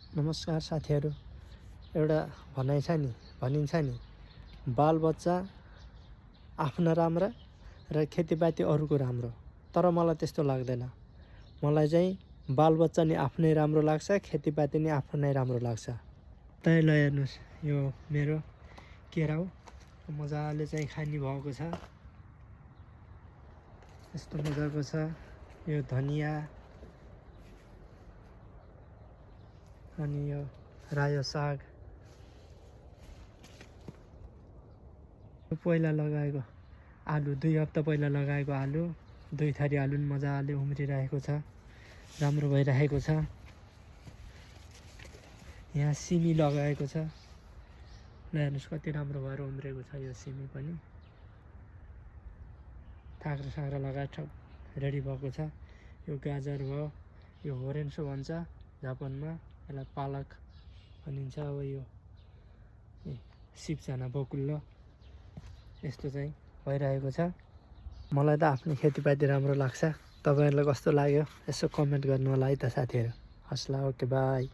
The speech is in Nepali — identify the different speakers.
Speaker 1: नमस्कार साथीहरू। एउटा भनिन्छ नि बालबच्चा आफ्ना राम्रा र खेतीपाती अरूको राम्रो। तर मलाई त्यस्तो लाग्दैन। मलाई चाहिँ बालबच्चा नि आफ्नै राम्रो लाग्छ, खेतीपाती नि आफ्नै राम्रो लाग्छ। त्यही ल हेर्नुहोस्, यो मेरो केरा हो, मजाले चाहिँ खानी भएको छ। यस्तो मजाको छ। यो धनिया अनि यो रायो साग, पहिला लगाएको आलु, 2 हप्ता पहिला लगाएको आलु, 2 थरी आलु मजाले उम्रिरहेको छ, राम्रो भइरहेको छ। यहाँ सिमी लगाएको छ। ल हेर्नुहोस् कति राम्रो भएर उम्रेको छ यो सिमी पनि। थाक्रा लगाएर रेडी भएको छ। यो गाजर भयो, यो होरेन्सो भन्छ जापानमा, यसलाई पालक भनिन्छ। अब यो सिप्जना बकुल्लो, यस्तो चाहिँ भइरहेको छ। मलाई त आफ्नो खेतीपाती राम्रो लाग्छ। तपाईहरुलाई कस्तो लाग्यो यसो कमेन्ट गर्नु होला है त साथीहरु। हस् ल, ओके बाई।